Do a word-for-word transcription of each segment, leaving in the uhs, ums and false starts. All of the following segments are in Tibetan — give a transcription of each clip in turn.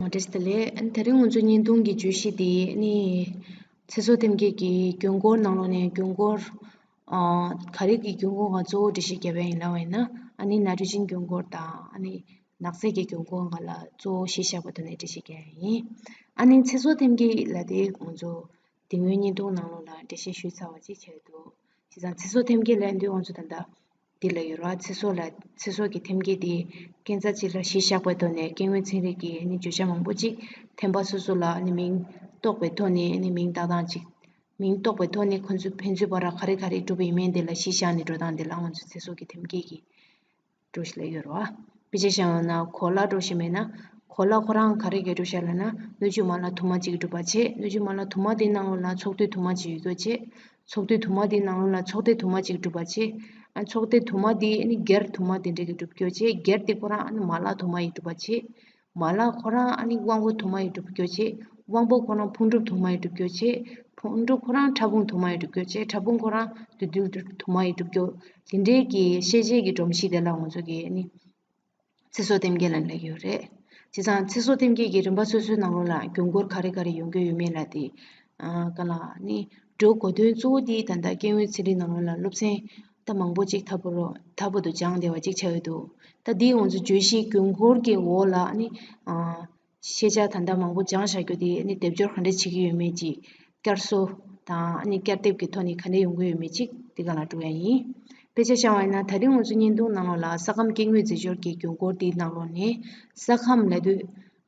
བཀྲ་ཤིས་བདེ་ལེགས། ཨ་ནི་དེ་རིང་ང་ཚོ་བརྙན་ཐུང་གི་བརྗོད་གཞི་དེ་ནི་ཚེ་སྲོག་ཐེམ་སྐས་ཀྱི་རྒྱུན་འཁོར་ནང་ལོགས་ནས་རྒྱུན་འཁོར་ཨ་ག་རེ་གི་རྒྱུན་འཁོར་ང་གཙོ་བོ་འགྲེལ་བཤད་བརྒྱབ་པ་ཡིན་ལབ་པ་ཡིན་ན། ཨ་ནི་ནའི་ཊྲོ་ཇན་རྒྱུན་འཁོར་དང་ཨ་ནི་ནག་རྫས་ཀྱི་རྒྱུན་འཁོར་སྒང་ལ་གཙོ་བོ་གཞི་བཞག་པའི་ཐོག་ནས་འགྲེལ་བཤད་བརྒྱབ་ཡ་ཡིན། ཨ་ནི་ཚེ་སྲོག་ཐེམ་སྐས་ལབ་དེ་ང་ཚོ་དེ་སྔོན་བརྙན་ཐུང་ནང་ལོགས་ལ་འགྲེལ་བཤད་ཞུས་ཚར་བ་ཅིག་ཆགས་ཀྱི་འདུག་བྱས་ཙང་ཚེ་སྲོག་ཐེམ་སྐས་ལབ་དུས་ང་ཚོ་ད་ལྟ་འདི་ལ་ཡོད་ར། ཚེ་སྲོག་ལ་ཚེ་སྲོག་གི་ཐེམ་སྐས་དེ་སྐས་འཛེག་ཅིག་ལ་གཞི་བཞག་པའི་ཐོག་ནས་སྐྱེ་དངོས་ཚན་རིག་གི་ཨ་ནི་བརྗོད་བྱ་མང་པོ་ཅིག་ཐེམ་པ་སོ་སོ་ལ་ཨ་ནི་མིང་བཏགས་པའི་ཐོག་ནས་ཨ་ནི་མིང་བཏགས་སྟངས་ཅིག་མིང་བཏགས་པའི་ཐོག་ནས་ཁོ་ཚོའི་ཕན་ཚུན་བར་ག་རེ་ག་རེ་གྲུབ་པ་ཡིན་མིན་དེ་ལ་གཞི་བཞག་ནས་འགྲོ་སྟངས་དེ་ལ་ང་ཚོ་ཚེ་སྲོག་གི་ཐེམ་སྐས་ཀྱི་འགྲོ་བཞིན་ལ་ཡོད་རེད་བ། དཔེ་ཆ་བཞག་ཡོང་ན་གོ་ལ་འགྲོ་བཞིན་མེད་ན། གོ་ལ་ཁོ་རང་ག་རེ་གས་གྲུབ་བཞག་ལབ་ན་སྣོད་བཅུད་མ་ལག་དུ་མ་གཅིག་གྲུབ་པ་བྱས། སྣོད་བཅུད་མ་ལག་དུ་མ་དེའི་ནང་ལོགས་ལ་ཚོགས་འདུས་དུ་མ་གཅིག་ཡོད་རྒྱུ་བྱས། ཚོགས་འདུས་དུ་མ་དེའི་ནང་ལོགས་ལ་ཚོགས་སྡེ་དུ་མ་གཅིག་གྲུབ་པ་བྱས། ཨ་ཚོགས་སྡེ་དུ་མ་དེ་ཨ་ནི་སྒེར་དུ་མ་དེ་འདྲ་གི་གྲུབ་རྒྱུ་བྱས། སྒེར་དེ་ཁོ་རང་ཨ་ནི་མ་ལག་དུ་མ་ཡིས་གྲུབ་པ་བྱས། མ་ལག་ཁོ་རང་ཨ་ནི་དབང་པོ་དུ་མ་ཡིས་གྲུབ་རྒྱུ་བྱས། དབང་པོ་ཁོ་རང་ཕུང་གྲུབ་དུ་མ་ཡིས་གྲུབ་རྒྱུ་བྱས། ཕུང་གྲུབ་ཁོ་རང་ཕྲ་ཕུང་དུ་མ་ཡིས་གྲུབ་རྒྱུ་བྱས། ཕྲ་ཕུང་ཁོ་རང་འདུས་རྡུལ་དུ་མ་ཡིས་གྲུབ་རྒྱུ། དེ་འདྲའི་གི་ཤེས་བྱའི་གི་སྒྲོམ་གཞི་དེ་ལ་ང་ཚོ་གི་ཨ་ནི་ཚེ་སྲོག་ཐེམ་སྐས་ལབ་ལབ་ཀྱི་ཡོད་རེད། བྱས་ཙང་ཚེ་སྲོག་ཐེམ་སྐས་ཀྱི་རིམ་པ་སོ་སོའི་ནང་ལོགས་ལ་རྒྱུན་འཁོར་ག་རེ་ག་རེ་ཡོང་གི་ཡོད་མེད་ལབ་དེ། ཨ་ག་ལ་ནི་འགྲོ་གོ་དོན་གཙོ་བོ་དེ་ད་ལྟ་སྐྱེ་དངོས་ཚན་རིག་ནང་ལོགས་ལ་སློབ་ཚན་ད་མང་པོ་ཅིག་མཐའ་བོ་རོ་མཐའ་བོ་དུ་སྦྱངས་བསྡད་པ་ཅིག་ཆགས་ཡོད་འདུག་ད་འདིའི་ང་ཚོ་བརྗོད་གཞི་རྒྱུན་འཁོར་གྱི་འོག་ལ་ནི་ཨ་ཤེས་བྱ་ད་ལྟ་མང་པོ་སྦྱངས་བཞག་རྒྱུ་དེ་ནི་སྡེབ་སྦྱོར་ག་འདྲ་བྱེད་ཀྱི་ཡོད་མེད་ཅིག་བསྐྱར་གསོ་དང་ཨ་ནི་བསྐྱར་ལྡབ་ཀྱི་ཐོག་ནས་ག་འདྲ་ཡོང་གི་ཡོད་མེད་ཅིག་འདི་ག་ལ་འགྲོ་ཡ་ཡིན། དཔེ་ཆ་བཞག་པ་ཡིན་ན་ད་རིང་ང་ཚོ་བརྙན་ཐུང་ནང་ལོགས་ལ་ས་ཁམས་སྐྱེ་དངོས་རྫས་སྦྱོར་གྱི་རྒྱུན་འཁོར་འདིའི་ནང་ལོགས་ནས་ས་ཁམས་ལབ་དུས་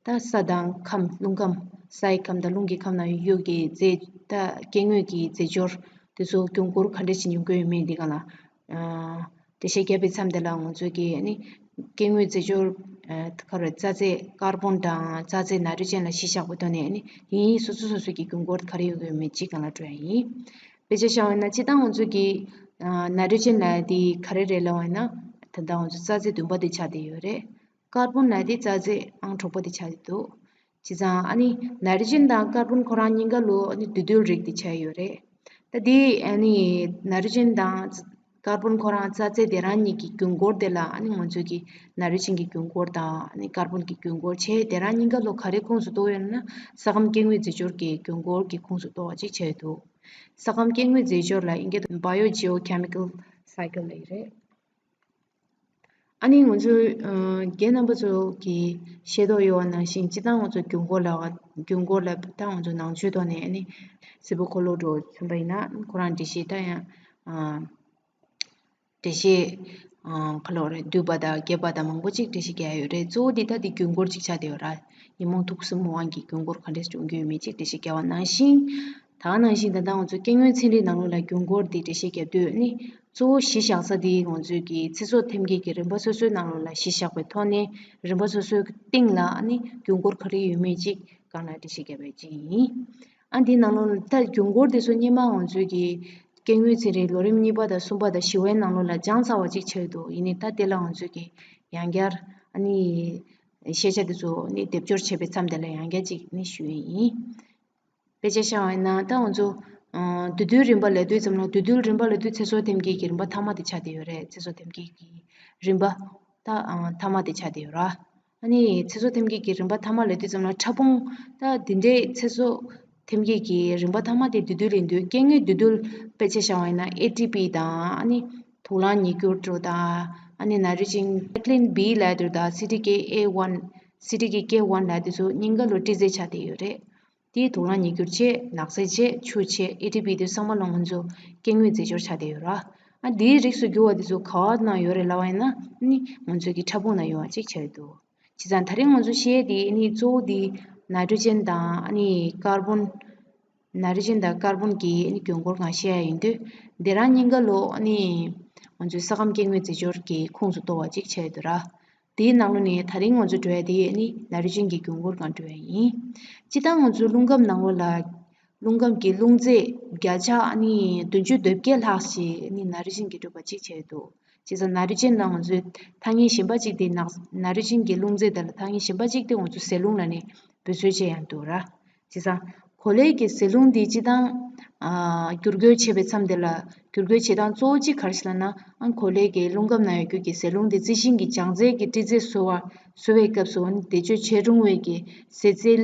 ད་ས་དང་ཁམས་རླུང་ཁམས་སའི་ཁམས་དང་རླུང་གི་ཁམས་ནང་ཡོད་ཀྱི་རྫས་ད་སྐྱེ་དངོས་ཀྱི་རྫས་སྦྱོར་དེ་ཚོ་རྒྱུན་འཁོར་ག་འདྲ་ཞིག་ཡོང་གི་ཡོད་མེད་འདི་ག་ལ་འགྲེལ་བཤད་བརྒྱབ་པའི་མཚམས་དེ་ལ་ང་ཚོ་གི་ཨ་ནི་སྐྱེ་དངོས་རྫས་སྦྱོར་ཨ་ག་རེ་རྩ་རྫས་ཀར་བོན་དང་རྩ་རྫས་ནའི་ཊྲོ་ཇན་ལ་གཞི་བཞག་པའི་ཐོག་ནས་ཨ་ནི་དེ་གཉིས་སོ་སོ་སོ་སོ་གི་རྒྱུན་འཁོར་ག་རེ་ཡོང་གི་ཡོད་མེད་ཅིག་སྒང་ལ་འགྲོ་ཡ་ཡིན། དཔེ་ཆ་བཞག་པ་ཡིན་ན་སྤྱིར་བཏང་ང་ཚོ་གི་ཨ་ནའི་ཊྲོ་ཇན་ལབ་ཡ་དེ་ག་རེ་རེད་ལབ་པ་ཡིན་ན། ད་ལྟ་ང་ཚོ་རྩ་རྫས་བདུན་པ་དེ་ཆགས་བསྡད་ཡོད་རེད། ཀར་བོན་ལབ་ཡ་དེ་རྩ་རྫས་ཨང་དྲུག་པ་དེ་ཆགས་བསྡད་འདུག་བྱས་ཙང་ཨ་ནི་ནའི་ཊྲོ་ཇན་དང་ཀར་བོན་ཁོ་རང་གཉིས་ཀ་ལོ་ཨ་ནི་འདུས་རྡུལ་རིགས་དེ་ཆགས་ཡོད་རེད། ད་དེ་ཨ་ནི་ནའི་ཊྲོ་ཇན་དང་ཀར་བོན་ཁོ་རང་རྩ་རྫས་དེ་རང་གཉིས་ཀྱི་རྒྱུན་འཁོར་དེ་ལ་ཨ་ནི་ང་ཚོས་ཀྱི་ནའི་ཊྲོ་ཇན་གྱི་རྒྱུན་འཁོར་དང་ཨ་ནི་ཀར་བོན་གྱི་རྒྱུན་འཁོར་བྱས་དེ་རང་གཉིས་ཀ་ལོ་ག་རེ་ཁོངས་སུ་གཏོགས་ཡོད་ན་ས་ཁམས་སྐྱེ་དངོས་རྫས་སྦྱོར་གྱི་རྒྱུན་འཁོར་གྱི་ཁོངས་སུ་གཏོགས་པ་ཅིག་ཆགས་ཡོད་འདུག་ས་ཁམས་སྐྱེ་དངོས་རྫས་སྦྱོར་ལ་ཨིན་སྐད་དུ་Biogeochemical Cycle་ལབ་ཀྱི་རེད། ཨ་ནི་ང་ཚོའི་ཨ་རྒན་རྣམ་པ་ཚོ་གིས་ཤེས་རྟོགས་ཡོད་པ་ནང་བཞིན་སྤྱིར་བཏང་ང་ཚོ་རྒྱུན་འཁོར་ལ་རྒྱུན་འཁོར་ལ་ད་ང་ཚོ་ནང་ཆོས་ཐོག་ནས་ཨ་ནི་སིལ་བུ་འཁོར་ལོ་འགྲོ་མཚོན་པ་ཡིན་ན་ཁོ་རང་འགྲེལ་བཤད་ད་ཡང་ཨ་འགྲེལ་བཤད་ཨ་ག་ལབ་རེད། བསྡུས་པ་དང་རྒྱས་པ་དང་མང་པོ་ཅིག་འགྲེལ་བཤད་རྒྱག་ཡ་ཡོད་རེད། གཙོ་བོ་འདི་ད་འདི་རྒྱུན་འཁོར་ཅིག་ཆགས་བསྡད་ཡོད་ར། ཉོན་མོངས་དུག་གསུམ་དབང་གིས་རྒྱུན་འཁོར་ག་འདྲས་བྱུང་གི་ཡོད་མེད་ཅིག་འགྲེལ་བཤད་རྒྱག་པ་ནང་བཞིན། ད་ག་ནང་བཞིན་ད་ལྟ་ང་ཚོ་སྐྱེ་དངོས་ཚན་རིག་ནང་ལོགས་ལ་རྒྱུན་འཁོར་འདི་འགྲེལ་བཤད་རྒྱག་དུས་ནི་གཙོ་བོ་གཞི་བཞག་ས་འདི་ང་ཚོའི་གི་ཚེ་སྲོག་ཐེམ་སྐས་ཀྱི་རིམ་པ་སོ་སོའི་ནང་ལོགས་ལ་གཞི་བཞག་པའི་ཐོག་ནས་རིམ་པ་སོ་སོའི་སྟེང་ལ་ནི་རྒྱུན་འཁོར་ག་རེ་ཡོད་མེད་ཅིག་སྒང་ལ་འགྲེལ་བཤད་རྒྱག་པའི་ཅིག་ཡིན། ཨ་འདི་ནང་ལོགས་ལ་ད་རྒྱུན་འཁོར་འདི་ཚོ་སྔོན་མ་ང་ཚོའི་གི་སྐྱེ་དངོས་ཚན་རིག་ལོ་རིམ་གཉིས་པ་དང་གསུམ་པ་དང་བཞི་པའི་ནང་ལོགས་ལ་སྦྱངས་ཚར་བ་ཅིག་ཆགས་འདུག་ཡིན་ནའི་ད་དེ་ལ་ང་ཚོས་ཀྱི་ཡང་བསྐྱར་ཨ་ནི་ཤེས་བྱ་དེ་ཚོ་ནི་སྡེབ་སྦྱོར་བྱས་པའི་མཚམས་དེ་ལ་ཡང་བསྐྱར་ཅིག་ནི་ཞུ་ཡས་ཡིན། དཔེ་ཆ་བཞག་པ་ཡིན་ན་ད་ང་ཚོ་ཨ་འདུས་རྡུལ་རིམ་པ་ལབ་དུས་ཙམ་ལ་འདུས་རྡུལ་རིམ་པ་ལབ་དུས་ཚེ་སྲོག་ཐེམ་སྐས་ཀྱི་རིམ་པ་མཐའ་མ་དེ་ཆགས་བསྡད་ཡོད་རེད། ཚེ་སྲོག་ཐེམ་སྐས་ཀྱི་རིམ་པ་ད་ཨ་མཐའ་མ་དེ་ཆགས་བསྡད་ཡོད་ར། ཨ་ནི་ཚེ་སྲོག་ཐེམ་སྐས་ཀྱི་རིམ་པ་མཐའ་མ་ལབ་དུས་ཙམ་ལ་ཕྲ་ཕུང་ད་འདི་འདྲའི་ཚེ་སྲོག་ཐེམ་སྐས་ཀྱི་རིམ་པ་མཐའ་མ་དེ་འདུས་རྡུལ་ཡིན་དུས་སྐྱེ་དངོས་འདུས་རྡུལ་དཔེ་ཆ་བཞག་པ་ཡིན་ན་ཨེ་ཊི་པི་དང་ཨ་ནི་དུག་རླངས་ཉིས་འགྱུར་དྲུག་དང་ཨ་ནི་ནའི་ཊྲོ་ཇན་སའི་ཀི་ལིན་བི་ལབ་དུས་དང་སི་ཊི་ཀེ་ཨེ་ཝན་སི་ཊི་ཀེ་ཀེ་ཝན་ལབ་དུས་ཚོ་གཉིས་ཀ་ལོ་ཊི་རྫས་ཆགས་བསྡད་ཡོད་རེད། དེའི་དུག་རླངས་ཉིས་འགྱུར་བྱས། ནག་རྫས་བྱས། ཆུ་བྱས། ཨེ་ཊི་པི་དེ་ཚང་མ་ལ་ང་ཚོ་སྐྱེ་དངོས་རྫས་སྦྱོར་ཆགས་བསྡད་ཡོད་ར། ཨ་དེའི་རིགས་སུ་གྱུར་བ་དེ་ཚོ་ག་བ་ནང་ཡོད་རེད་ལབ་པ་ཡིན་ན་ནི་ང་ཚོའི་གི་ཕྲ་ཕུང་ནང་ཡོད་པ་ཅིག་ཆགས་ཡོད་འདུག་བྱས་ཙང་ད་རེས་ང་ཚོ་བཤད་དེ་ནི་གཙོ་བོ་དེ་ནའི་ཊྲོ་ཇན་དང་ཨ་ནི་ཀར་བོན། ནའི་ཊྲོ་ཇན་དང་ཀར་བོན་གྱི་ཨ་ནི་རྒྱུན་འཁོར་སྒང་བཤད་ཡ་ཡིན་དུས་དེ་རང་གཉིས་ཀ་ལོ་ཨ་ནི་ང་ཚོའི་ས་ཁམས་སྐྱེ་དངོས་རྫས་སྦྱོར་གྱི་ཁོངས་སུ་གཏོགས་པ་ཅིག་ཆགས་ཡོད་འདུག་ར། དེའི་ནང་ལོགས་ནས་ད་རིང་ང་ཚོ་འགྲོ་ཡ་དེ་ནི་ནའི་ཊྲོ་ཇན་གྱི་རྒྱུན་འཁོར་སྒང་འགྲོ་ཡ་ཡིན། སྤྱིར་བཏང་ང་ཚོའི་རླུང་ཁམས་ནང་ལོགས་ལ་རླུང་ཁམས་ཀྱི་རླུང་རྫས་བརྒྱ་ཆ་ནི་བདུན་ཅུ་དོན་བརྒྱད་ལྷག་ཞིག་ནི་ནའི་ཊྲོ་ཇན་གྱིས་གྲུབ་པ་གཅིག་བྱས་འདུག་བྱས་ཙང་ནའི་ཊྲོ་ཇན་ལ་ང་ཚོའི་ཐ་སྙད་གཞན་པ་གཅིག་དེ་ནག་ནའི་ཊྲོ་ཇན་གྱི་རླུང་རྫས་དེ་ལ་ཐ་སྙད་གཞན་པ་གཅིག་དེ་ང་ཚོ་ཟས་རླུང་ལབ་ནས་འབོད་སྲོལ་བྱས་ཡང་འདུག་ར། བྱས་ཙང་ གོ་ལའི་གི་ཟེ་རླུང་འདི་སྤྱིར་བཏང་ཨ་བསྒྱུར་བཀོད་བྱེད་པའི་མཚམས་དེ་ལ་བསྒྱུར་བཀོད་བྱེད་སྟངས་གཙོ་བོ་གཅིག་ག་རེ་ཞིག་ལབ་ན། ཨ་གོ་ལའི་གི་རླུང་ཁམས་ནང་ཡོད་རྒྱུ་གི་ཟེ་རླུང་འདི་རྩི་ཤིང་གི་བྱང་རྩལ་གྱི་སྤྲི་རྩེ་བཟོ་བ་བཟོ་བའི་སྐབས་སུ་ཨ་ནི་བེད་སྤྱོད་བྱེད་རུང་བའི་གི་ཟེ་རྩལ་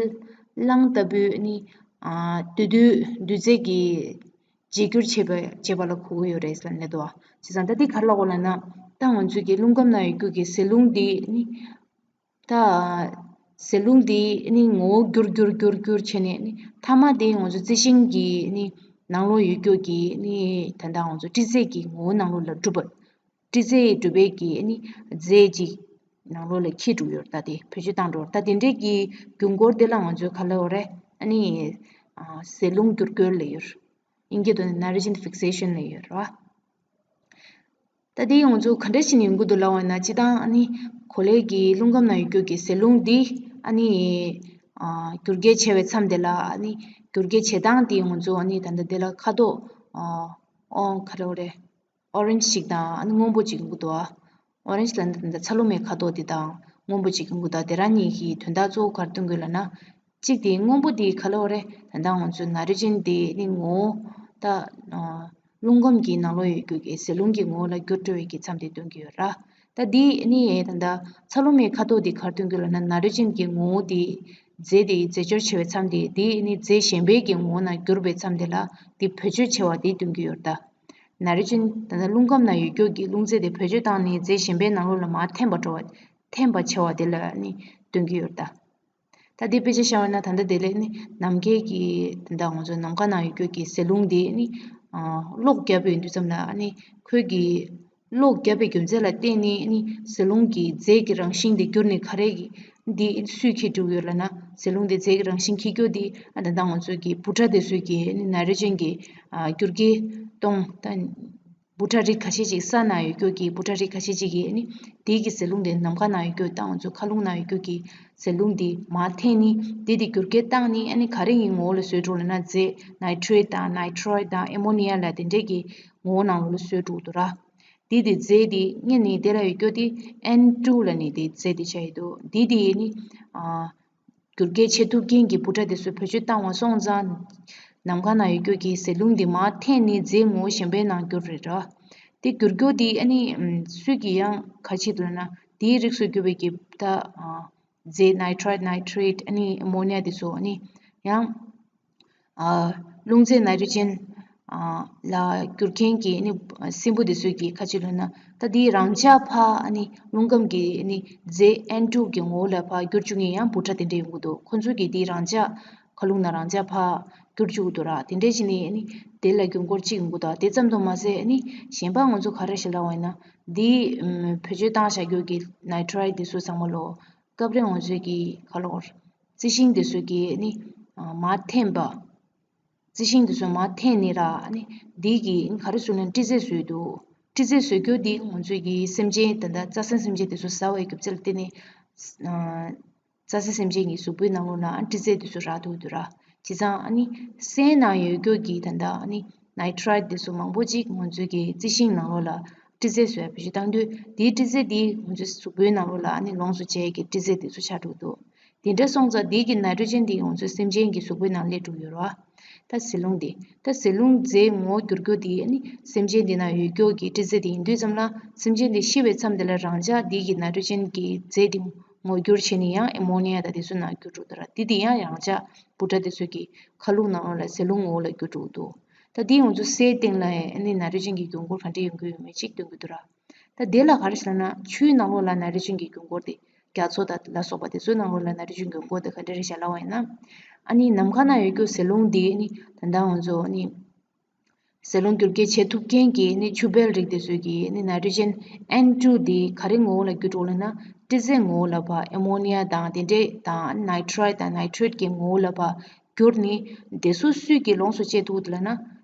རླངས་ལྟ་བུའི་ཨ་ནི་ཨ་དུས་དུས་དུས་ཚོད་ཀྱི་བརྗེ་བསྒྱུར་བྱེད་པ་བྱེད་པ་ལ་གོ་གི་ཡོད་རེད་ཟེར་ནས་འདུག་བ། བྱས་ཙང་ད་འདི་ག་རེ་ལབ་དགོས་ལབ་ན། ད་ང་ཚོའི་གི་རླུང་ཁམས་ནང་ཡོད་རྒྱུ་གི་ཟེ་རླུང་འདི་ནི། ད་ཟེ་རླུང་འདི་ནི་ངོ་བོ་འགྱུར་འགྱུར་འགྱུར་འགྱུར་བྱས་ནས་ནི་མཐའ་མ་དེ་ང་ཚོ་རྩི་ཤིང་གི་ནི་ནང་ལོགས་ཡོད་རྒྱུ་གི་ནི་ད་ལྟ་ང་ཚོ་སྤྲི་རྩེ་གི་ངོ་བོ་ནང་ལོགས་ལ་གྲུབ་པ། སྤྲི་རྩེ་གྲུབ་པའི་གི་ནི་རྫས་ཅིག་ནང་ལོགས་ལ་འཁྱེར་འགྲོ་གི་ཡོད་རེད། ད་དེ་བེད་སྤྱོད་བཏང་འགྲོ་གི་ཡོད་རེད། ད་དེ་འདྲའི་གི་རྒྱུན་འཁོར་དེ་ལ་ང་ཚོས་ག་ལབ་དགོས་རེད། ཨ་ནི་ཨ་ཟེ་རླུང་འགྱུར་བཀོད་ལབ་ཡོད་རེད། དབྱིན་སྐད་ཐོག་ནས་nitrogen fixation ལབ་ཡོད་རེད་བ། ད་དེ་ང་ཚོ་ག་འདྲ་ཞིག་ནས་ཡོང་གི་འདུག་ལབ་པ་ཡིན་ན། སྤྱིར་བཏང་ཨ་ནི་གོ་ལའི་གི་རླུང་ཁམས་ནང་ཡོད་རྒྱུ་གི་ཟེ་རླུང་འདི་ཨ་ནི་ཨ་འགྱུར་སྐྱེད་བྱས་པའི་མཚམས་དེ་ལ། ཨ་ནི་འགྱུར་སྐྱེད་བྱེད་སྟངས་དེ་ང་ཚོ་ཨ་ནི་ད་ལྟ་དེ་ལ་ཁ་དོག་ཨ་ཨོ་ག་རེ་རེད། ཨོ་རེན་ཇི་ཞིག་དང་ཨ་ནི་སྔོན་པོ་ཅིག་ཡོང་གི་འདུག་ཨ། ཨོ་རེན་ཇི་ལབ་ན་ད་ལྟ་ཚ་ལུ་མའི་ཁ་དོག་དེ་དང་སྔོན་པོ་ཅིག་ཡོང་གི་འདུག་དེ་རང་གཉིས་ཀྱི་དོན་དག་གཙོ་བོ་ག་རེ་སྟོན་གྱི་ཡོད་ལབ་ན། གཅིག་དེ་སྔོན་པོ་དེ་ག་ལབ་དགོས་རེད། ད་ལྟ་ང་ཚོ་nitrogen དེ་ནི་ངོ་བོ་ད་ཨ་རླུང་ཁམས་ཀྱི་ནང་ལོགས་ཡོད་རྒྱུ་གི་ཟེ་རླུང་གི་ངོ་བོ་ལ་འགྱུར་འགྲོ་བའི་གི་མཚམས་དེ་སྟོན་གྱི་ཡོད་ར། ད་དེ་ནི་ད་ལྟ་ཚ་ལུ་མའི་ཁ་དོག་དེ་ག་རེ་སྟོན་གྱི་ཡོད་ལབ་ན། nitrogen གི་ངོ་བོ་དེ་རྫས་དེ་རྫས་སྦྱོར་བྱས་པའི་མཚམས་དེ་དེ་ནི་རྫས་གཞན་པའི་གི་ངོ་བོ་ནང་འགྱུར་བའི་མཚམས་དེ་ལ་དེ་བེད་སྤྱོད་བྱས་པ་དེ་སྟོན་གྱི་ཡོད་ར། ད་nitrogen ད་ལྟ་རླུང་ཁམས་ནང་ཡོད་རྒྱུ་གི་རླུང་རྫས་དེ་བེད་སྤྱོད་བཏང་ནས་རྫས་གཞན་པའི་ནང་ལོགས་ལ་མར་འཐེན་པ་འགྲོ་བ། འཐེན་པ་བྱ་བ་དེ་ལ་ནི་སྟོན་གྱི་ཡོད་རེད་ད། ད་དེ་དཔེ་ཆ་བཞག་པ་ན་ད་ལྟ་དེ་ལས་ནི་ནམ་མཁའི་གི་ད་ལྟ་ང་ཚོ་ནམ་མཁའ་ནང་ཡོད་རྒྱུ་གི་ཟེ་རླུང་དེ་ནི་ཨ་གློག་བརྒྱབ་པ་ཡིན་དུས་ཙམ་ལ། ཨ་ནི་ཁོའི་གི་གློག་བརྒྱབ་པའི་རྒྱུ་མཚན་ལ་བརྟེན་ནས་ནི་ཟེ་རླུང་གི་རྫས་ཀྱི་རང་བཞིན་དེ་འགྱུར་ནས་ག་རེ་གི་འདི་སུས་འཁྱེར་འགྲོ་གི་ཡོད་ལབ་ན། ཟེ་རླུང་དེ་རྫས་ཀྱི་རང་བཞིན་འཁྱེར་རྒྱུ་དེ་ཨ་ད་ལྟ་ང་ཚོ་གི་འབུ་ཕྲ་དེ་ཚོས་གི་ནི་nitrogen གི་ཨ་འགྱུར་སྐྱེད་གཏོང་ད། འབུ་ཕྲ་རིགས་ཁ་ཤས་ཅིག་ས་ནང་ཡོད་རྒྱུ་གི་འབུ་ཕྲ་རིགས་ཁ་ཤས་ཅིག་གིས་ནི་དེའི་གི་ཟེ་རླུང་དེ་ནམ་མཁའ་ནང་ཡོད་རྒྱུ་ད་ང་ཚོ་མཁའ་རླུང་ནང་ཡོད་རྒྱུ་གི་ཟེ་རླུང་དེ་མར་འཐེན་ནི་དེ་དེ་འགྱུར་སྐྱེད་བཏང་ནི། ཨ་ནི་ག་རེ་གི་ངོ་བོ་ལ་བཟོས་འགྲོ་ལབ་ན། རྫས་nitrate དང་nitrite དང་ammonia ལ་དེ་འདྲས་གི་ངོ་བོ་ནང་ལོགས་ལ་བཟོས་འགྲོ་འདུག་ར། དེ་དེ་རྫས་དེ་ངེད་ནི་དེ་ལ་ཡོད་རྒྱུ་དེ་ཨེན་ཊུ་ལབ་ནི་དེ་རྫས་དེ་ཆགས་ཡོད་འདུག་དེ་དེ་ནི་ཨ། འགྱུར་སྐྱེད་བྱེད་ཐུབ་མཁན་གྱི་འབུ་ཕྲ་དེ་ཚོ་བེད་སྤྱོད་བཏང་བ་སོང་ཙང་། ནམ་མཁའ་ནང་ཡོད་རྒྱུ་གི་ཟེ་རླུང་འདི་མར་འཐེན་ནས་རྫས་ངོ་བོ་གཞན་པའི་ནང་འགྱུར་རེད་ར། དེ་འགྱུར་རྒྱུ་དེ་ཨ་ནི་ཨམ་སུས་ཀྱིས་ཡང་ག་རེ་བྱེད་འདུག་ན། དེའི་རིགས་སུ་གྱུར་པའི་གི་ད་ཨ་རྫས་nitrite nitrate ཨ་ནི་ammonia དེ་ཚོ་ཨ་ནི་ཡང་ཨ་རླུང་རྫས་nitrogen ཨ་ལ་འགྱུར་མཁན་གྱི་ཨ་ནི་སྲིན་འབུ་དེ་ཚོས་ཀྱིས་ག་རེ་བྱེད་འདུག་ན། ད་དེའི་རང་འཇགས་ཕར་ཨ་ནི་རླུང་ཁམས་ཀྱི་ཨ་ནི་རྫས་ཨེན་ཊུ་གི་ངོ་བོ་ལ་ཕར་བསྒྱུར་བཅུག་མཁན་ཡང་འབུ་ཕྲ་དེ་འདྲ་ཡོང་གི་འདུག་ཁོ་ཚོས་ཀྱིས་དེའི་རང་འཇགས་མཁའ་རླུང་ནང་རང་འཇགས་ཕར་བསྒྱུར་བཅུག་གི་འདུག་ར། དེ་འདྲ་བྱས་ནས་ཨ་ནི་དེ་ལ་རྒྱུན་འཁོར་གཅིག་ཡོང་གི་འདུག་དེ་ཙམ་དུ་མ་ཟད་ཨ་ནི་གཞན་པ་ང་ཚོ་ག་རེ་ཞིག་ལབ་པ་ཡིན་ན། འདི་ཨམ་བེད་སྤྱོད་བཏང་བཞག་རྒྱུ་གི་nitrite དེ་ཚོ་ཚང་མ་ལོ། སྐབས་རེ་ང་ཚོས་ཀྱིས་ག་ལབ་དགོས་རེད། རྩི་ཤིང་དེ་ཚོས་ཀྱིས་ཨ་ནི་ཨ་མར་འཐེན་པ། རྩི་ཤིང་དེ་ཚོ་མར་འཐེན་ནི་ར། ཨ་ནི་འདི་གི་ག་རེ་བཟོས་ན་སྤྲི་རྫས་བཟོས་འདུག་སྤྲི་རྫས་བཟོ་རྒྱུ་འདི་ང་ཚོས་ཀྱི་སེམས་ཅན་ད་ལྟ་རྩྭ་ཟན་སེམས་ཅན་དེ་ཚོ་ཟ་བའི་རྒྱུ་མཚན་ལ་བརྟེན་ནས། ཨ་རྩྭ་ཟན་སེམས་ཅན་གྱི་གཟུགས་པོའི་ནང་ལོགས་ལ་ཨ་སྤྲི་རྫས་དེ་ཚོ་རག་འདུག་འདུག་ར། བྱས་ཙང་ཨ་ནི་སའི་ནང་ཡོད་རྒྱུ་གི་ད་ལྟ་ཨ་ནི་nitrite དེ་ཚོ་མང་པོ་ཅིག་ང་ཚོས་ཀྱི་རྩི་ཤིང་ནང་ལོགས་ལ་སྤྲི་རྫས་བཟོ་ཡ་བེད་སྤྱོད་བཏང་དུས། དེའི་སྤྲི་རྫས་དེ་ང་ཚོའི་གཟུགས་པོའི་ནང་ལོགས་ལ་ཨ་ནི་ལོངས་སུ་སྤྱད་ཀྱི་སྤྲི་རྫས་དེ་ཚོ་ཆགས་འགྲོ་གི་འདུག་དེ་འདྲ་སོང་ཙང་དེའི་གི་nitrogen དེ་ང་ཚོའི་སེམས་ཅན་གྱི་གཟུགས་པོའི་ནང་སླེབས་འགྲོ་གི་ཡོད་རེད་བ། ད་ཟེ་རླུང་དེ། ད་ཟེ་རླུང་རྫས་ངོ་བོ་འགྱུར་རྒྱུ་དེ་ཨ་ནི་སེམས་ཅན་དེ་ནང་ཡོད་རྒྱུ་གི་སྤྲི་རྫས་དེ་ཡིན་དུས་ཙམ་ལ། སེམས་ཅན་དེ་ཤི་བའི་མཚམས་དེ་ལ་རང་འཇགས་དེའི་གི་nitrogen གི་རྫས་དེ་ངོ་བོ་འགྱུར་བྱས་ནས་ཡང་ammonia དང་དེ་ཚོའི་ནང་འགྱུར་འགྲོ་གི་འདུག་ར། དེ་དེ་ཡང་རང་འཇགས་འབུ་ཕྲ་དེ་ཚོ་གི་མཁའ་རླུང་ནང་ལོགས་ལ་ཟེ་རླུང་ངོ་བོ་ལ་འགྱུར་འགྲོ་གི་འདུག་ད་དེ་ང་ཚོ་སའི་སྟེང་ལ་ཨ་ནི་nitrogen གི་རྒྱུན་འཁོར་ག་འདྲ་ཡོང་གི་ཡོད་མེད་ཅིག་སྟོན་གྱི་འདུག་ར། ད་དེ་ལ་ག་རེ་ཞིག་ལབ་ན། ཆུའི་ནང་ལོགས་ལ་nitrogen གི་རྒྱུན་འཁོར་དེ་རྒྱ་མཚོ་དང་ལ་སོགས་པ་དེ་ཚོའི་ནང་ལོགས་ལ་nitrogen གི་རྒྱུན་འཁོར་དེ་ག་འདྲ་རེད་ཤག་ལབ་པ་ཡིན་ན། ཨ་ནི་ནམ་མཁའ་ནང་ཡོད་རྒྱུ་ཟེ་རླུང་དེ་ནི་ད་ལྟ་ང་ཚོ་ནི་ཟེ་རླུང་འགྱུར་སྐྱེད་བྱེད་ཐུབ་མཁན་གྱི་ནི་ཆུ་བལ་རིགས་དེ་ཚོས་ཀྱི་ནི་nitrogen N two དེ་ག་རེ་ངོ་བོ་ལ་འགྱུར་འགྲོ་ལབ་ན། སྤྲི་རྫས་ངོ་བོ་ལ་ཕར་ammonia དང་དེ་འདྲས་དང་nitrite དང་nitrate གི་ངོ་བོ་ལ་ཕར་གྱུར་ནས། དེ་ཚོ་སུས་ཀྱིས་ལོངས་སུ་སྤྱད་ཐུབ་ལབ་ན།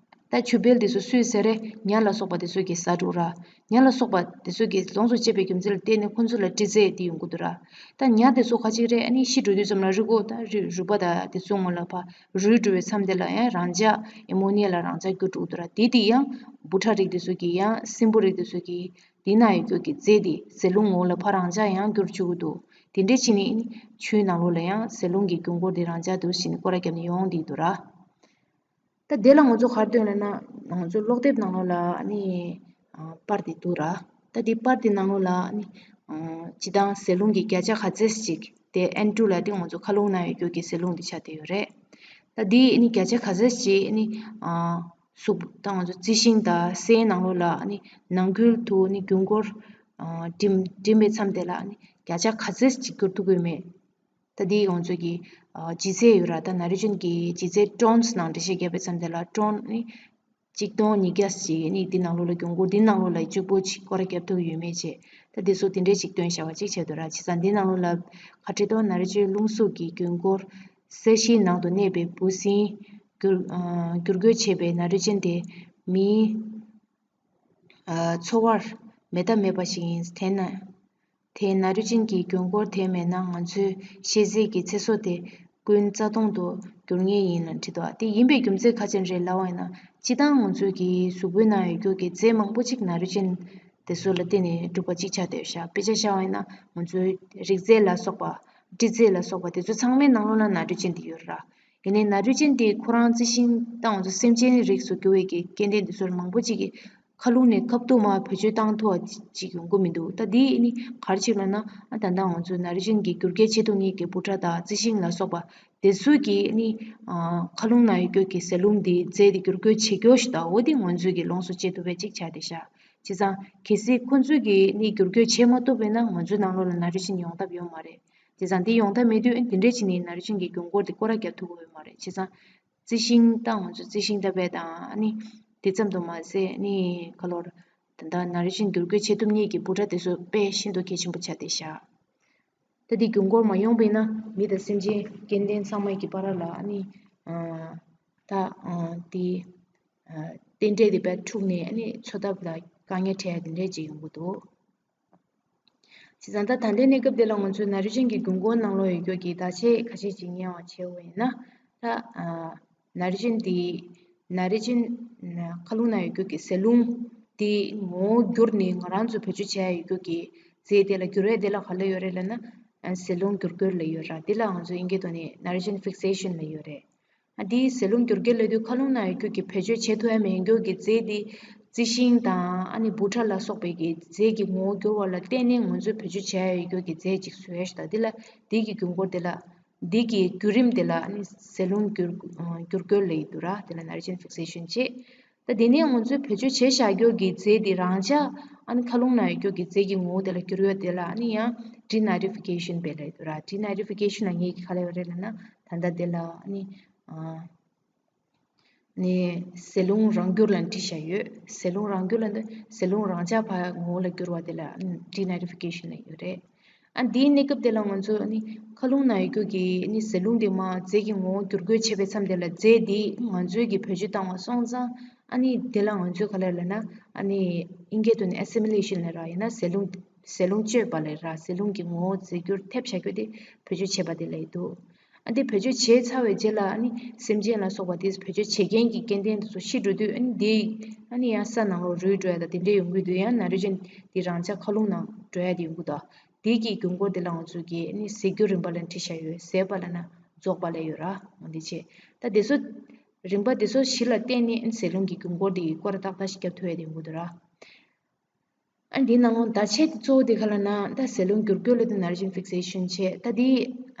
ད་ཆུ་བལ་དེ་ཚོ་སུས་ཟེར་རེད། ཉ་ལ་སོགས་པ་དེ་ཚོས་ཀྱིས་ཟ་འགྲོ་ར། ཉ་ལ་སོགས་པ་དེ་ཚོས་ཀྱིས་ལོངས་སུ་སྤྱད་པའི་རྒྱུ་མཚན་ལ་བརྟེན་ནས་ཁོ་ཚོ་ལ་སྤྲི་རྫས་དེ་ཡོང་གི་འདུག་ར། ད་ཉ་དེ་ཚོ་ཁ་ཅིག་རེད། ཨ་ནི་ཤི་འགྲོ་དུས་ཙམ་ལ་རུལ་གོ་ད་རུལ་རུལ་པ་ད་དེ་ཚོའི་ངོ་ལ་ཕར་རུལ་འགྲོ་བའི་མཚམས་དེ་ལ་ཡང་རང་འཇགས་ammonia ལ་རང་འཇགས་འགྱུར་འགྲོ་གི་འདུག་ར། དེ་དེ་ཡང་འབུ་ཕྲ་རིགས་དེ་ཚོ་གིས་ཡང་སྲིན་འབུ་རིགས་དེ་ཚོ་གིས་དེ་ན་ཡོད་རྒྱུ་གི་རྫས་དེ་ཟེ་རླུང་ངོ་བོ་ལ་ཕར་རང་འཇགས་ཡང་འགྱུར་བཅུག་གི་འདུག་དེ་འདྲས་བྱས་ནས་ཆུའི་ནང་ལོགས་ལ་ཡང་ཟེ་རླུང་གི་རྒྱུན་འཁོར་དེ་རང་འཇགས་འདུག་བྱས་ནས་སྐོར་ར་བརྒྱབ་ནས་ཡོང་བསྡད་འདུག་ར། ད་དེ་ལ་ང་ཚོ་ག་རེ་འདོན་ལབ་ན། ང་ཚོ་ཀློག་དེབ་ནང་ལོགས་ལ་ཨ་ནི་ཨ་པར་དེ་འདུག་ར། ད་དེ་པར་དེ་ནང་ལོགས་ལ་ཨ་ནི་ཨ་སྤྱིར་བཏང་ཟེ་རླུང་གི་བརྒྱ་ཆ་ག་ཚོད་ཅིག་དེ་ཨེན་ཊུ་ལབ་དེ་ང་ཚོ་མཁའ་རླུང་ནང་ཡོད་རྒྱུ་གི་ཟེ་རླུང་དེ་ཆགས་བསྡད་ཡོད་རེད། ད་དེ་ཨ་ནི་བརྒྱ་ཆ་ག་ཚོད་ཅིག་ཨ་ནི་ཨ་གཟུགས་ད་ང་ཚོ་རྩི་ཤིང་དང་སའི་ནང་ལོགས་ལ་ཨ་ནི་ནང་ཁུལ་དུ་ཨ་ནི་རྒྱུན་འཁོར་ཨ་འགྲིམ་འགྲིམ་པའི་མཚམས་དེ་ལ་ཨ་ནི་བརྒྱ་ཆ་ག་ཚོད་ཅིག་བསྒྱུར་ཐུབ་ཀྱི་ཡོད་མེད། ད་དེ་ང་ཚོ་གི་ཨ་ལྗིད་ཚད་ཡོད་ར། ད་ན་རོ་ཅན་གྱི་ལྗིད་ཚད་ཊོན་སི་ནང་འགྲེལ་བཤད་བརྒྱབ་པའི་མཚམས་དེ་ལ་ཊོན་ནི་གཅིག་སྟོང་ཉིས་བརྒྱ་ཞིག་ནི་འདི་ནང་ལོགས་ལ་རྒྱུན་འཁོར་འདི་ནང་ལོགས་ལ་གཅིག་པོ་ཅིག་སྐོར་ར་བརྒྱབ་ཐུབ་ཡོད་མེད་བྱས། ད་འདི་ཚོ་འདི་འདྲས་ཅིག་སྟོན་བཞག་པ་ཅིག་བྱས་འདུག་ར། བྱས་ཙང་འདི་ནང་ལོགས་ལ་ཁ་ཊི་ཊོན་ན་རོ་ཅན་རླུང་གཟུགས་ཀྱི་རྒྱུན་འཁོར་ས་གཞིའི་ནང་དུ་གནས་པའི་འབུ་སྲིན་བསྒྱུར་ཨ་བསྒྱུར་བཀོད་བྱས་པའི་ན་རོ་ཅན་དེ་མིའི་ཨ་འཚོ་བར་མེ་མཐའ་མེད་པ་ཞིག་ཡིན། དེས་ན། དེས་ན་རོ་ཅན་གྱི་རྒྱུན་འཁོར་དེ་མེད་ན་ང་ཚོའི་ཤེས་ཚད་ཀྱི་ཚེ་སྲོག་དེ་ཀུན་རྩ་སྟོང་དུ་འགྱུར་ངེས་ཡིན་ལབ་བྲིས་འདུག་དེ་ཡིན་པའི་རྒྱུ་མཚན་ག་ཅན་རེད་ལབ་པ་ཡིན་ན། སྤྱིར་བཏང་ང་ཚོའི་གི་གཟུགས་པོའི་ནང་ཡོད་རྒྱུ་གི་རྫས་མང་པོ་ཅིག་ན་རོ་ཅན་དེ་ཚོ་ལ་བརྟེན་ནས་གྲུབ་པ་ཅིག་ཆགས་བསྡད་ཤག་དཔེ་ཆ་བཞག་པ་ཡིན་ན་ང་ཚོའི་རིགས་རྫས་ལ་སོགས་པ། སྤྲི་རྫས་ལ་སོགས་པ་དེ་ཚོ་ཚང་མའི་ནང་ལོགས་ན་ན་རོ་ཅན་དེ་ཡོད་ར། ཡིན་ནའི་ན་རོ་ཅན་དེ་ཁོ་རང་རྩི་ཤིང་དང་ང་ཚོ་སེམས་ཅན་རིགས་སུ་གྱུར་བའི་གི་སྐྱེ་ལྡན་དེ་ཚོར་མང་པོ་ཅིག་གིས་མཁའ་རླུང་ནས་ཁ་ཐུག་མར་བེད་སྤྱོད་བཏང་ཐུབ་པ་ཅིག་ཡོང་གི་མི་འདུག་ད་འདི་ནི་ག་རེ་ཅིག་ལབ་ན། ཨ་ད་ལྟ་ང་ཚོ་ན་རོ་ཅན་གྱི་འགྱུར་སྐྱེལ་བྱེད་ཐུབ་མཁན་གྱི་འབུ་ཕྲ་དང་རྩི་ཤིང་ལ་སོགས་པ་དེ་ཚོ་གིས་ནི་ཨ་མཁའ་རླུང་ནང་ཡོད་རྒྱུ་གི་ཟེ་རླུང་འདི་རྫས་འདི་བསྒྱུར་བཀོད་བྱེད་རྒྱུ་ཞིག་དང་འོ་དེ་ང་ཚོས་ཀྱི་ལོངས་སུ་སྤྱད་ཐུབ་པའི་ཅིག་ཆགས་བསྡད་ཤག་བྱས་ཙང་གལ་སྲིད་ཁོ་ཚོས་ཀྱིས་ནི་བསྒྱུར་བཀོད་བྱེད་མ་ཐུབ་པ་ཡིན་ན་ང་ཚོའི་ནང་ལོགས་ལ་ན་རོ་ཅན་ཡོང་ཐབས་ཡོད་མ་རེད། བྱས་ཙང་དེ་ཡོང་ཐབས་མེད་དུས་དེ་འདྲས་བྱས་ནས་ན་རོ་ཅན་གྱི་རྒྱུན་འཁོར་དེ་སྐོར་ར་བརྒྱབ་ཐུབ་ཀྱི་ཡོད་མ་རེད། བྱས་ཙང་རྩི་ཤིང་དང་ང་ཚོ་རྩི་ཤིང་ད་བས་དང་ཨ་ནི་དེ་ཙམ་དུ་མ་ཟད་ནི་ག་ལོར་ད་ལྟ་ན་རོ་ཅན་བསྒྱུར་བཀོད་བྱེད་ཐུབ་མཁན་གྱི་འབུ་ཕྲ་དེ་ཚོ་དཔེ་ཤིན་ཏུ་གལ་ཆེན་པོ་ཆགས་བསྡད་ཤག་ད་དེ་རྒྱུན་འཁོར་མ་ཡོང་པ་ཡིན་ན་མི་དང་སེམས་ཅན་སྐྱེ་ལྡན་ཚང་མ་གི་བར་ལ་ཨ་ནི་ཨ་ད་ཨ་དེ་ཨ་རྟེན་འབྲེལ་དེ་དཔེ་འཁྲུགས་ནས་ཨ་ནི་འཚོ་ཐབས་ལ་དཀའ་ངལ་འཕྲད་ཡ་དེ་འདྲས་ཅིག་ཡོང་གི་འདུག་བྱས་ཙང་ད་ད་ལྟའི་གནས་སྐབས་འདི་ལ་ང་ཚོའི་ན་རོ་ཅན་གྱི་རྒྱུན་འཁོར་ནང་ལོགས་ཡོད་རྒྱུ་གི་བརྡ་ཆད་ཁ་ཤས་ཅིག་ཉན་པ་བྱས་པ་ཡིན་ན། ད་ཨ་ན་རོ་ཅན་འདི་ན་རོ་ཅན་མཁའ་རླུང་ནང་ཡོད་རྒྱུ་གི་ཟེ་རླུང་འདི་ངོ་བོ་བསྒྱུར་ནས་ང་རང་ཚོ་བེད་སྤྱོད་བྱས་ཡོད་རྒྱུ་གི་རྫས་དེ་ལ་བསྒྱུར་བས་དེ་ལ་ག་ལབ་ཡོད་རེད་ལབ་ན། ཨ་ཟེ་རླུང་བསྒྱུར་བཀོད་ལབ་ཡོད་ར། འདི་ལ་ང་ཚོ་དབྱིན་སྐད་ཐོག་ནས་ན་རོ་ཅན་ཕིག་སེ་ཤན་ལབ་ཡོད་རེད། ཨ་འདིའི་ཟེ་རླུང་བསྒྱུར་བཀོད་ལབ་དུས་མཁའ་རླུང་ནང་ཡོད་རྒྱུ་གི་བེད་སྤྱོད་བྱེད་ཐུབ་ཡ་མེད་རྒྱུ་གི་རྫས་འདི་རྩི་ཤིང་དང་ཨ་ནི་འབུ་ཕྲ་ལ་སོགས་པའི་གི་རྫས་ཀྱི་ངོ་བོ་བསྒྱུར་བ་ལ་བརྟེན་ནས་ང་ཚོས་བེད་སྤྱོད་བྱས་ཡོད་རྒྱུ་གི་རྫས་ཅིག་བཟོས་ཡ་ཞིག་དང་། འདི་ལ་འདི་གི་རྒྱུན་འཁོར་དེ་ལ་འདི་གི་བརྒྱུད་རིམ་དེ་ལ་ཨ་ནི་ཟེ་རླུང་བསྒྱུར་ཨ་བསྒྱུར་བཀོད་ལབ་ཡི་འདུག་ར། དེ་ལ་ན་རོ་ཅན་ཕིག་སེ་ཤན་བྱས། ད་དེ་ནས་ང་ཚོས་བེད་སྤྱོད་བྱས་བཞག་རྒྱུ་གི་རྫས་དེ་རང་འཇགས་ཨ་ནི་མཁའ་རླུང་ནང་ཡོད་རྒྱུ་གི་རྫས་ཀྱི་ངོ་བོ་དེ་ལ་བསྒྱུར་ཡོད་དེ་ལ་ཨ་ནི་ཡང་ཌི་ནེ་ཊི་ཕི་ཀེ་ཤན་བྱས་ལབ་ཡི་འདུག་ར། ཌི་ནེ་ཊི་ཕི་ཀེ་ཤན་ལ་ངས་ག་ལབ་ཡོད་རེད་ལབ་ན། ད་ལྟ་དེ་ལ་ཨ་ནི་ཨ། ནས་ཟེ་རླུང་རང་བསྒྱུར་ལབ་བྲིས་བཞག་ཡོད། ཟེ་རླུང་རང་བསྒྱུར་ལབ་འདི་ཟེ་རླུང་རང་འཇགས་ཕར་ངོ་བོ་ལ་བསྒྱུར་བ་དེ་ལ་ཌི་ནེ་ཊི་ཕི་ཀེ་ཤན་ལབ་ཡོད་རེད། ཨ་འདིའི་གནས་སྐབས་དེ་ལ་ང་ཚོ་ནི་མཁའ་རླུང་ནང་ཡོད་རྒྱུ་གི་ནི་ཟེ་རླུང་དེ་མར་རྫས་ཀྱི་ངོ་བོ་བསྒྱུར་བཀོད་བྱེད་པའི་མཚམས་དེ་ལ་རྫས་འདི་ང་ཚོའི་གི་བེད་སྤྱོད་བཏང་བ་སོང་ཙང་ཨ་ནི་དེ་ལ་ང་ཚོས་ག་ལབ་ལབ་ན། ཨ་ནི་དབྱིན་སྐད་དུ་ནི་ཨེ་སི་མི་ལེ་ཤན་ལབ་ར། ཡང་ན་ཟེ་རླུང་ཟེ་རླུང་གཅོད་པ་ལབ་ར། ཟེ་རླུང་གི་ངོ་བོ་རྫས་འགྱུར་ཐེབས་བྱ་རྒྱུ་དེ་བེད་སྤྱོད་བྱེད་པ་དེ་ལབ་ཡི་འདུག་ཨ་འདི་བེད་སྤྱོད་བྱས་ཚར་བའི་རྗེས་ལ་ཨ་ནི་སེམས་ཅན་ལ་སོགས་པ་དེ་བེད་སྤྱོད་བྱེད་མཁན་གྱི་སྐྱེ་ལྡན་དེ་ཚོ་ཤི་འགྲོ་དུས་ཨ་ནི་དེ་ཨ་ནི་ཡང་ས་ནང་ལོགས་རུལ་འགྲོ་ཡ་དང་དེ་འདྲས་ཡོང་གི་འདུག་ཡང་ན་རོ་ཅན་དེ་རང་འཇགས་མཁའ་རླུང་ནང་འགྲོ་ཡ་དེ་ཡོང་གི་འདུག་དེ་གི་རྒྱུན་འཁོར་དེ་ལ་ང་ཚོས་ཀྱིས་ཨ་ནི་ཟེ་རྒྱུད་རིམ་པ་ལབ་བྲིས་བཞག་ཡོད། ཟད་པ་ལབ་ན་རྫོགས་པ་ལབ་ཡོད་ར། འོ་འདི་བྱས། ད་དེ་ཚོ་རིམ་པ་དེ་ཚོ་བཞི་ལ་བརྟེན་ནས་ཨ་ནི་ཟེ་རླུང་གི་རྒྱུན་འཁོར་དེ་སྐོར་ར་ཏག་ཏག་ཞིག་བརྒྱབ་ཐུབ་ཡ་དེ་ཡོང་གི་འདུག་ར། ཨ་འདིའི་ནང་ལོགས་བརྡ་ཆད་དེ་གཙོ་བོ་དེ་ག་ལབ་ན། ད་ཟེ་རླུང་བསྒྱུར་བཀོད་ལབ་དུས་ན་རོ་ཅན་ཕིག་སེ་ཤན་བྱས། ད་འདི་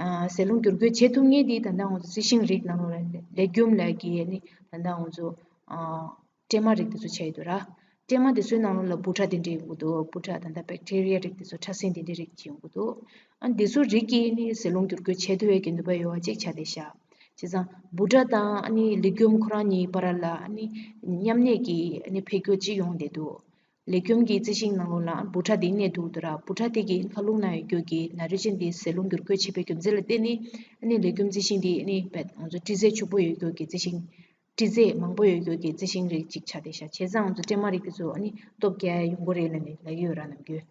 ཨ་ཟེ་རླུང་བསྒྱུར་བཀོད་བྱེད་ཐུབ་མཁན་དེ་ད་ལྟ་ང་ཚོ་རྩི་ཤིང་རིགས་ནང་ལོགས་ལ་ལེ་གྱུམ་ལབ་ཀྱི་ནི་ད་ལྟ་ང་ཚོ་ཨ་སྲན་མ་རིགས་དེ་ཚོ་ཆགས་ཡོད་འདུག་ར། སྲན་མ་དེ་ཚོའི་ནང་ལོགས་ལ་འབུ་ཕྲ་དེ་འདྲ་ཡོང་གི་འདུག་འབུ་ཕྲ་ད་ལྟ་བེག་ཊི་རི་ཡ་རིགས་དེ་ཚོ་ཕྲ་སྲིན་དེ་འདྲའི་རིགས་ཅིག་ཡོང་གི་འདུག་ཨ་འདི་ཚོ་རིགས་ཀྱིས་ནི་ཟེ་རླུང་བསྒྱུར་བཀོད་བྱེད་ཐུབ་ཡས་ཀྱི་ནུས་པ་ཡོད་པ་ཅིག་ཆགས་བསྡད་ཤག་བྱས་ཙང་འབུ་ཕྲ་དང་ཨ་ནི་ལེ་གྱུམ་ཁོ་རང་གཉིས་བར་ལ་ཨ་ནི་མཉམ་གནས་ཀྱི་ཨ་ནི་འཕེལ་འགྱུར་ཅིག་ཡོང་བསྡད་འདུག་ལེ་གྱུམ་གྱི་རྩི་ཤིང་ནང་ལོགས་ལ་འབུ་ཕྲ་དེ་གནས་འདུག་འདུག་ར། འབུ་ཕྲ་དེ་གིས་མཁའ་རླུང་ནང་ཡོད་རྒྱུ་གི་ན་རོ་ཅན་དེ་ཟེ་རླུང་བསྒྱུར་བཀོད་བྱེད་པའི་རྒྱུ་མཚན་ལ་བརྟེན་ནས་ཨ་ནི་ལེ་གྱུམ་རྩི་ཤིང་དེ་ཨ་ནི་བེད་ང་ཚོ་སྤྲི་རྫས་ཕྱུག་པོ་ཡོད་རྒྱུ་གི་རྩི་ཤིང་སྤྲི་རྫས་མང་པོ་ཡོད་རྒྱུ་གི་རྩི་ཤིང་རིགས་གཅིག་ཆགས་བསྡད་ཤག་བྱས་ཙང་ང་ཚོ་སྲན་མ་རིགས་དེ་ཚོ་ཨ་ནི་སྟོབས་རྒྱས་ཡོང་གི་རེད་ལབ་ནས་ལབ་ཀྱི་ཡོད་ར་ནམ་རྒྱུན།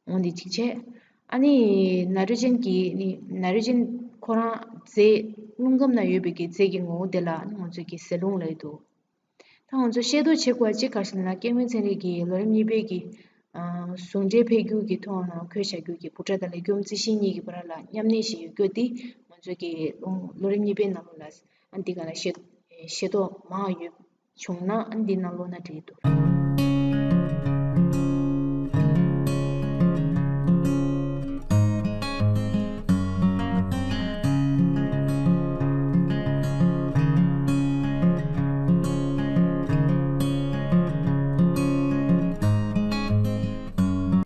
འོ་འདི་གཅིག་བྱས། ཨ་ནི་ན་རོ་ཅན་གྱི་ནི་ན་རོ་ཅན་ཁོ་རང་རྫས་རླུང་ཁམས་ན་ཡོད་པའི་གི་རྫས་ཀྱི་ངོ་བོ་དེ་ལ་ཨ་ནི་ང་ཚོས་ཀྱི་ཟེ་རླུང་ལབ་ཀྱི་འདུག་ད་ང་ཚོ་ཤེས་རྟོགས་བྱེད་དགོས་པ་གཅིག་ག་རེ་ཟེར་ན། སྐྱེ་དངོས་ཚན་རིག་གི་ལོ་རིམ་གཉིས་པའི་གི་ཨ་ཟུང་འབྲེལ་འཕེལ་འགྱུར་གྱི་ཐོག་ནང་འཁོད་བཞག་རྒྱུ་གི་འབུ་ཕྲ་དང་ལེ་གྱུམ་རྩི་ཤིང་གཉིས་ཀྱི་བར་ལ་མཉམ་གནས་ཤིག་ཡོད་རྒྱུ་དེ་ང་ཚོ་གི་ལོ་རིམ་གཉིས་པའི་ནང་ལོགས་ལ་ཨ་འདི་ག་ལ་ཤེས། ཤེས་རྟོགས་མང་ཡོད་བྱུང་ན་འདི་ནང་ཀློག་ན་འགྲིག་གི་འདུག